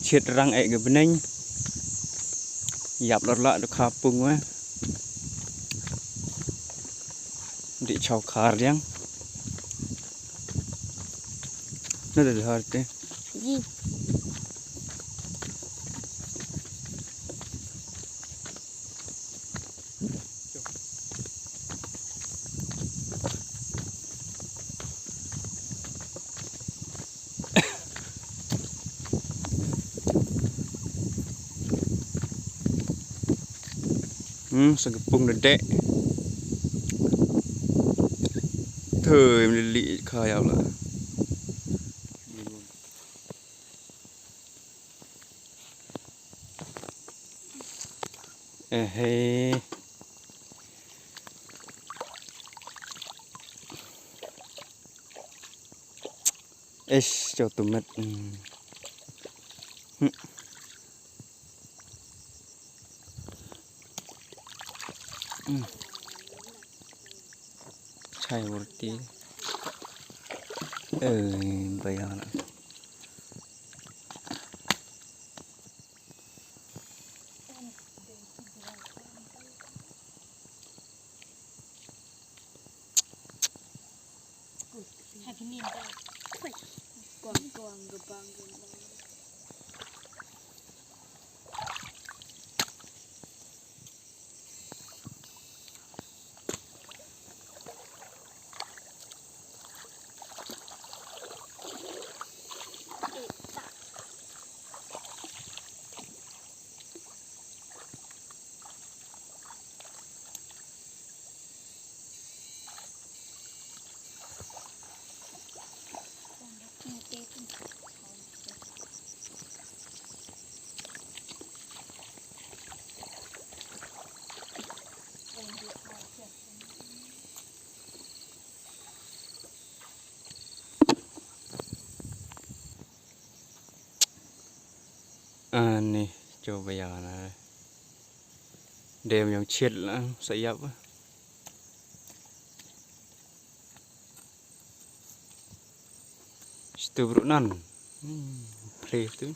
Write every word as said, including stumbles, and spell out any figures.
Thied rang eh ga bneng. Yap lor la du kha pung wa. Di chaw khar diang. Na da har te. Ji. Hmm, sa ka pung da dek. Thoi, mli li kha yap la. Eh, hey. Eish, cho tu met. Hmm. Hmm. Hmm. Chai wurti. Eh, bayar. Ani, cho ba ïa na. Dem ïong chiet la, sa ïap. Stu bru nan. Hmm, play tu.